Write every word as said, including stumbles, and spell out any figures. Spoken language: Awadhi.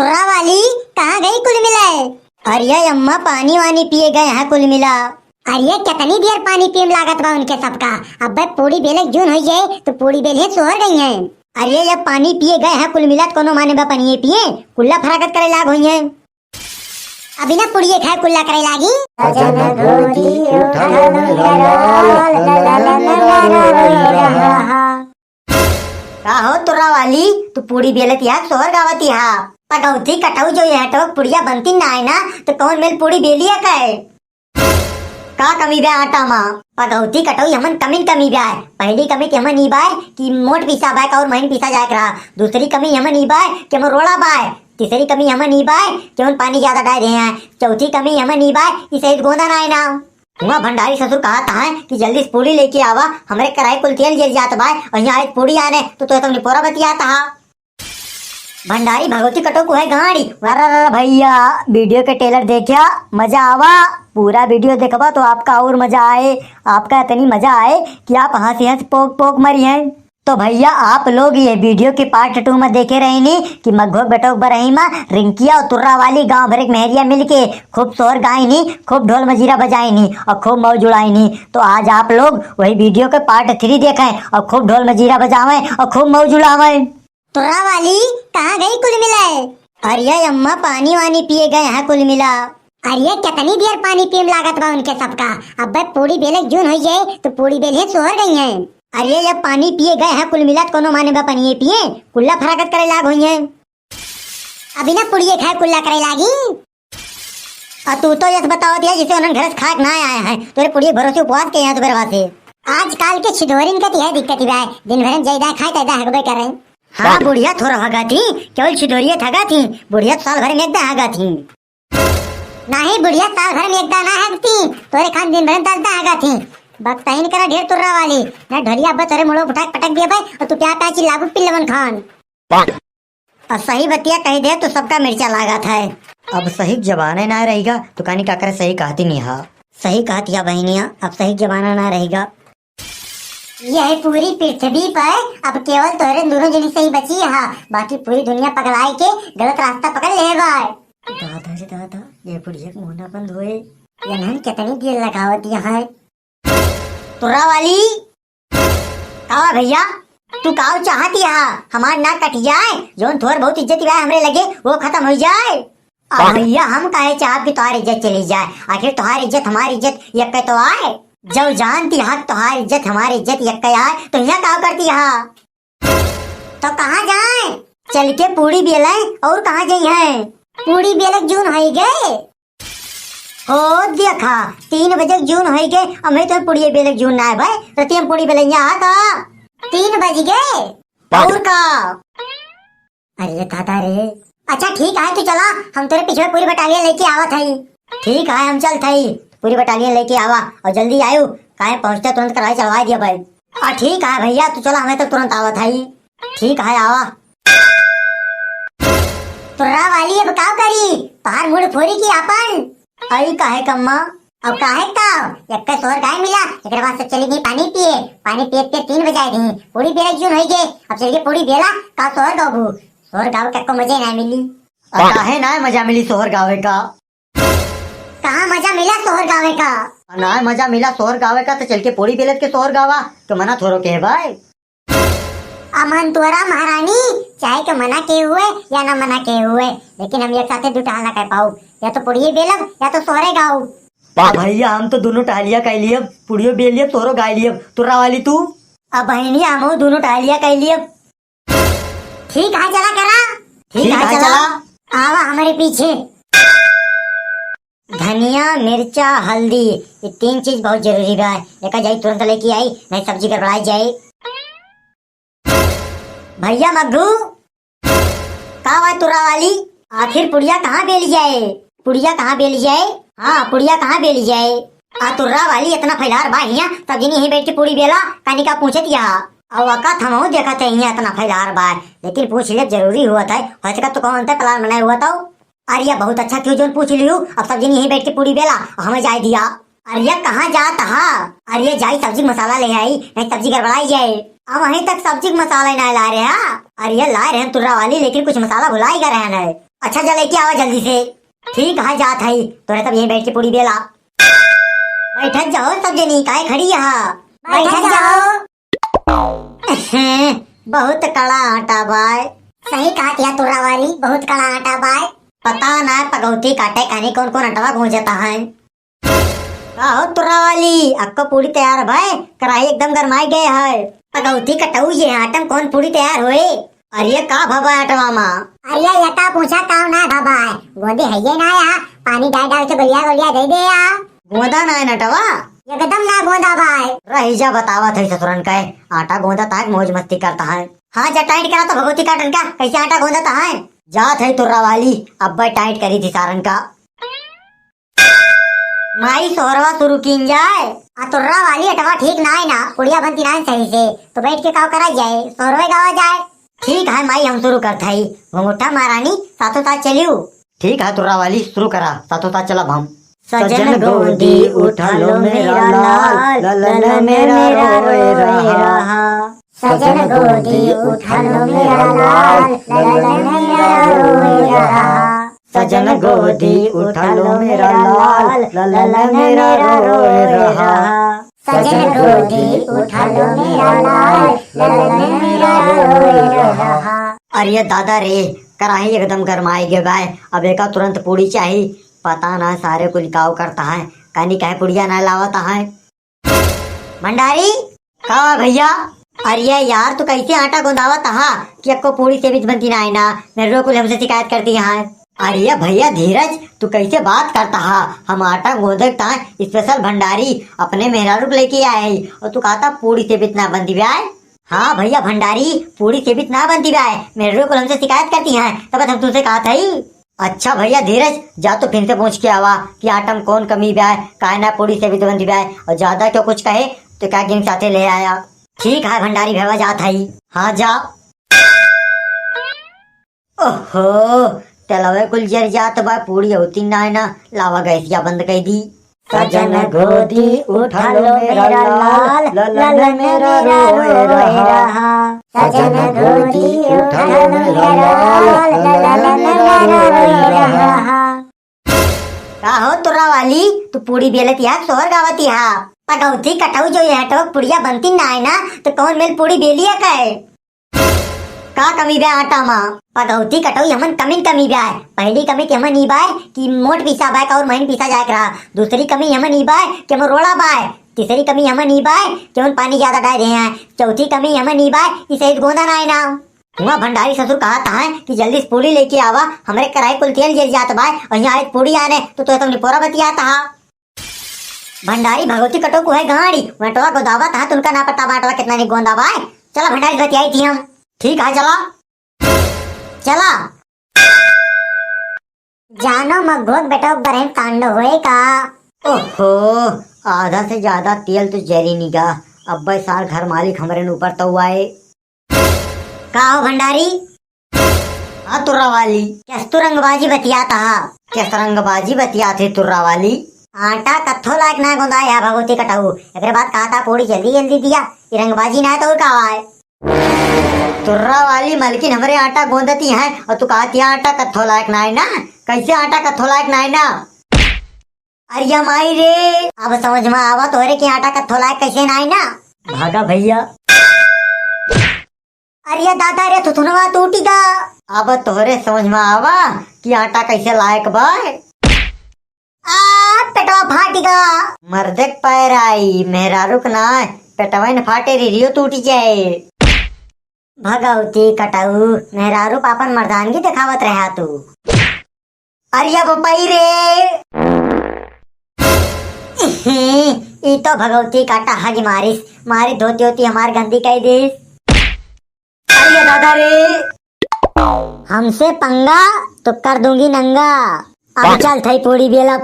तुर्रा वाली, कहाँ गई कुल मिलाए? अरे अम्मा, पानी वानी पिए गए हैं कुल मिला। अरे कितनी देर पानी पिए में लागत बा उनके सबका। अबे पूड़ी बेले जून होइ जाए तो पूड़ी बेले सोहर गई हैं। अरे ये पानी पिए गए हैं कुल मिला तो कोनो माने बा पानी पिए, कुल्ला फरागत करे लाग होई हैं। अभी ना पुड़िए खाए कुल्ला करे लागी। अजन धोती उठाओ मेरा लाल, ललन मेरा रोई रहा। का हो तुर्रा वाली, तू पूड़ी बेलत या सोहर गावत या? पगौती कटऊ जो ये हटो पुड़िया बनती ना है ना, तो कौन मेल पूड़ी बेलिया का है? का कमी बा आटा मा? पगौती कटऊ हमन कमिन कमी बा। पहली कमी ते हमन ई बा कि मोट पीसा बा और महीन पीसा जाए रहा। दूसरी कमी हमन ई बा कि हमन रोड़ा बा। तीसरी कमी हमन ई बा कि हमन पानी ज्यादा डाल रहे हैं। चौथी कमी हमन ई बा कि सही गोंदा ना है ना। हुआ भंडारी ससुर कहत है कि जल्दी से पूड़ी लेके आवा, हमरे कढ़ाई कुल तेल जल जात बा, और यहाँ आज पूड़ी आने तो तोहे तुमने पोरा बतियात हा। भंडारी भगवती कटो को है गाड़ी। अरे भैया, वीडियो के ट्रेलर देखा, मजा आवा। पूरा वीडियो देखबा तो आपका और मजा आए, आपका इतनी मजा आए कि आप हंसी हंस पोक पोक मरी हैं। तो भैया, आप लोग ये वीडियो के पार्ट टू में देखे रहे नी कि मघोक बेटोक बरही में रिंकिया और तुर्रा वाली गांव भर एक मेहरिया मिलके खूब सोहर गाई नी, खूब ढोल मजीरा बजाई नी और खूब मौज उड़ाई नी। तो आज आप लोग वही वीडियो के पार्ट थ्री देखें और खूब ढोल मजीरा बजावें और खूब मौज उड़ावें। तुर्रा वाली, कहाँ गई कुल मिलाए? अरे अम्मा, पानी वानी पिए गए हैं कुल मिला। अरे कितनी देर पानी पिए में लागत बा उनके सबका। अबे पूड़ी बेले जून होइ जाए तो पूड़ी बेले सोहर गई हैं। अरे ये पानी पिए गए हैं कुल मिला तो कोनो माने बा पानी पिए, कुल्ला फरागत करे लाग होई हैं। अभी ना पुड़िए खाए कुल्ला करे लागी। आ तू तो यस बतावत है जिसे उन्हन घर से खाक ना आए हैं, तोरे पुड़िए भरोसे उपवास के यहाँ सुबह से। आजकल के छिदोरिन के तो यह दिक्कत ही बा, दिन भर में जैदा खाए तैदा हगबे करे। हाँ बुढ़िया थोड़ा हगा थी, केवल छिदोरिए थगा थी, बुढ़िया तो साल भर में एक दा हगा थी। नाही बुढ़िया साल भर में एक दा ना हगती, तोरे खान दिन भर में दस दा हगा थी। बकतहीन करा ढेर तुर्रा वाली, ना ढोलिया अब्बा तोरे मुड़ो उठा के पटक दिया भाई, और तू प्या प्या चिल्लाबू पिल्लवन खान। अब सही बतिया कही दे तो सबका मिर्चा लागत है। अब सही जबाने ना रहेगा तो कानी का करे सही कहती नहीं हा। सही कहती है बहनिया, अब सही जमाना ना रहेगा। यह पूरी पृथ्वी पर अब केवल तोहरे दोनों जनी सही बची हा, बाकी पूरी दुनिया पगलाई के गलत रास्ता पकड़ ले बा। दादा रे दादा, ये बुढ़िया के मुंह ना बंद होए। ये नहन कितनी देर लगावत यहाँ है। तुर्रा वाली, का भैया, तू काव चाहत हा? हमार नाक कट जाए, जौन थोर बहुत इज्जत बा हमरे लगे, वो खत्म हो जाए। आ भैया, हम काहे चाहब कि तोहार इज्जत चली जाए? आखिर तोहार इज्जत, हमार इज्जत यक्के तो आए। जब जानती हा कि तोहार इज्जत, हमार इज्जत यक्के आए, तो यहाँ काव करती हा? तो कहाँ जाए? चल के पूड़ी बेले, और कहाँ जाई है? पूड़ी बेले जून होई गए। ओ देखा, तीन बजे जून होई गए, अमे तो पुड़िए बेले जून ना है भाई, रतिया में पुड़ी बेले यहाँ आता। तीन बज गए। और का? अरे दादा रे। अच्छा ठीक है, तू चला, हम तेरे पीछे पूरी बटालियन लेके आवत हई। ठीक है, हम चलत हई, पूरी बटालियन लेके आवा और जल्दी आयु, काहे पहुँचते तुरंत कढ़ाई चढ़वा दिया भाई। आ ठीक है भैया, तू चला, हमें तो तुरंत आवत हई। ठीक है, आवा। तुर्रा वाली अब का करी? तोहार मूड़ फोरी की आपन? आई काहे कम्मा? अब काहे का? यक्के सोहर गाय मिला, एकरे बाद सब चली गई पानी पिए। पानी पिए पिए तीन बजाए दी। पूड़ी बेला जून होई गए, अब चल के पूड़ी बेला का सोहर गाबू? सोहर गावे के को मजे ना मिली। अब काहे ना मजा मिली सोहर गावे का? कहाँ मजा मिला सोहर गावे का? ना मजा मिला सोहर गावे का, तो चल के पूड़ी बेलत के सोहर गावा, तो मना थोरो के भाई। अमन तोरा महारानी, चाहे के मना के हुए या ना मना के हुए, लेकिन हम एक साथे दू टहल ना कर पाऊ, या तो पुड़िए बेलब या तो सोहरे गाऊ। आ भैया, हम तो दोनों टहलिया कर लिए, पुड़ियो बेल लिए, सोहरो गाय लिए। तुर्रा वाली तू? अब बहनिया, हम दोनों टहलिया कर लिए। ठीक है, चला करा। ठीक है, चला। आवा हमारे पीछे। धनिया, मिर्चा, हल्दी, ये तीन चीज बहुत जरूरी बा। एका जाई तुरंत लेके आई, नहीं सब्जी गड़बड़ाई जाए। भैया मग्गू, का बा तुर्रा वाली? आखिर पुड़िया कहाँ बेली जाए? पुड़िया कहाँ बेली जाए? हाँ, पुड़िया कहाँ बेली जाए? आ तुर्रा वाली इतना फैलार बा हिया, सब जनी यहीं बैठ के पूड़ी बेला, कानी का पूछत या? अब वका थमहू देखत है हिया इतना फैलार बा, लेकिन पूछ ले जरूरी हुआ था, हो सका तो कौन था प्लान बनाए हुआ था। अरे, बहुत अच्छा क्यों जोन पूछ लियो, अब सब जनी यहीं बैठ के पूड़ी बेला, हमें जाए दिया। अरे, कहाँ जात हा? अरे, जाई सब्जी मसाला ले आई, नहीं सब्जी गड़बड़ाई जाए। अब वहीं तक सब्जी के मसाला ही ना ला रहे हा। अरे, ला रहे हैं तुर्रा वाली, लेकिन कुछ मसाला भुलाई गए रहे हैं। अच्छा, जा लेके आवा जल्दी से। ठीक है, जात है, तोरे सब यहीं बैठ के पूड़ी बेला। बैठत जाओ सब जनी, काहे खड़ी यहाँ? बैठत जाओ। बहुत कड़ा आटा बाय। सही कहत या तुर्रा वाली, बहुत कड़ा आटा बाय। पता ना पगौती काटे खानी कौन कौन अटवा गूंजता है। का हो तुर्रा वाली, अक्को पूड़ी तैयार भय? कराही एकदम गरमाई गए है। पगौती कटऊ, ये आटम कौन पूड़ी तैयार होए? अरे का भवा आटवा मा? अरे ये का पूछा, काम ना भवा है, गोंदे है ये ना या, पानी डाल डाल के गोलिया गोलिया दे दे या। गोंदा ना है नटवा? एकदम ना गोंदा बाय। रही जा, बतावा थे ससुरन का है, आटा गोंदा ताक मौज मस्ती करता है। हाँ जा, टाइट करा तो भगवती काटन का, कैसे आटा गोंदा ता है? जात है तुर्रा वाली, अब टाइट करी थी सारन का। माई सोहरवा शुरू कीन जाए। आ तुर्रा वाली अटवा ठीक ना है ना, पुड़िया बनती ना है सही से, तो बैठ के काव करा जाए, सोहरवे गावा जाए। ठीक है माई, हम शुरू करत हई। घुंघुटा महारानी साथों साथ चलियो। ठीक है तुर्रा वाली, शुरू करा, साथों साथ चलब हम। सजन गोदी उठा लो मेरा लाल, ललन मेरा रोए रहा। सजन गोदी उठा लो मेरा लाल, ललन मेरा रोए रहा। सजन गोदी उठा लो मेरा लाल, ललन मेरा रोए रहा। सजन गोदी उठा लो मेरा लाल, ललन मेरा रोए रहा। अरे दादा रे, कराही एकदम गरमाई गे बाय। अब एका तुरंत पूड़ी चाही। पता ना सारे कुल काव करता है, कानी काहे पुड़िया ना लावता है। भंडारी, का बा भैया? अरे यार, तू कैसे आटा गोंदावत हा कि अक्को पूड़ी से भी बनती ना है ना? मेरे लोग कुल हमसे शिकायत करती है। अरे भैया धीरज, तू कैसे बात करता हा? हम आटा गोंदे ताय स्पेशल भंडारी अपने मेहरारू को लेके आए हैं और तू कहता पूड़ी से भी ना बनती बे आए। हाँ भैया भंडारी, पूड़ी से भी ना बनती बे आए। मेरे लोग कुल हमसे शिकायत करती हैं, तब हम तुमसे कहा था ही। अच्छा भैया धीरज, जा तो फिर से पूछ के आवा कि आटा में कौन कमी बा, काहे ना पूड़ी से भी तो बनती बा, और ज्यादा क्यों कुछ कहे तो क्या गिन साथे ले आया। ठीक है भंडारी भैया, जात है। हाँ जा। ओहो, तेलवे कुल जर जात बा, पूड़ी होती ना है ना, लावा गैसिया बंद कर दी। सजन गोदी उठा लो मेरा लाल, ललन मेरा रोए रहा। सजन गोदी उठा लो मेरा लाल, ललन मेरा रोए रहा। का हो तुर्रा वाली, तू पूड़ी बेलत या सोहर गावत या? पगौती कटऊ, जो ये हटवक पुड़िया बनती ना है ना, तो कौन मेल पूड़ी बेलिया का है? का कमी बा आटा मा? पगौती कटऊ, हमन कमी न कमी बा। पहली कमी के हमन ई बा कि मोट पीसा बा और महीन पीसा जाए रहा। दूसरी कमी हमन ई बा कि हमन रोड़ा बा। तीसरी कमी हमन ई बा कि हमन पानी ज्यादा डाल रहे हैं। चौथी कमी हमन ई बा कि सही गोंदा ना है ना। हुआ भंडारी ससुर कहत है कि जल्दी से पूड़ी लेके आवा, हमरे कढ़ाई कुल तेल जर जात बा, और यहाँ आज पूड़ी आने तो तोहे तो निपोरा बतियात हा। भंडारी भगवती कटऊ को है गाड़ी, वटवा गोदावत हा, तुनका ना पता बाटवा कितना नहीं गोंदा बा। चला भंडारी बतियाई थी हम। ठीक है चला। चला। जानो मगोग बेटा बरहम कांड होए का? ओहो, आधा से ज्यादा तेल तो जरी निगा। अब्बे सार घर मालिक हमरे न ऊपर तो आए। का हो भंडारी? हाँ तुर्रा वाली। कैस तू रंगबाजी बतियात हा? कैस रंगबाजी बतियात है तुर्रा वाली? आटा कत्थो लायक ना गोंदा या भगवती कटऊ। एकरे बाद कहा था पूड़ी जल्दी जल्दी दिया, ये रंगबाजी ना है तो और का आए? तुर्रा वाली मलकिन हमरे आटा गोंदती हैं और तू कहत या आटा कत्थो लायक ना है ना? कैसे आटा कत्थो लायक ना है ना? अरे माई रे, अब समझ में आवा तोहरे कि आटा कत्थो लायक कैसे ना है ना? भागा भैया। अरे दादा रे, थुथुनवा टूटी गा। अब तोहरे समझ में आवा कि आटा कैसे लायक बा। आ, पेटवा फाटी गा। मर्दे के पैर आई, मेहरारू के ना, पेटवा न फाटे, रीढ़ियो टूटी जाए। भगवती कटऊ, मेहरारू पे अपन मर्दानगी दिखावत रहा तू। अरे बपई रे। ई तो भगवती काटा हगी मारिस, मारी धोती होती हमार गंदी कई दिस। अरे दादा रे। हमसे पंगा तो कर दूंगी नंगा। अब चल थई पूड़ी बेला।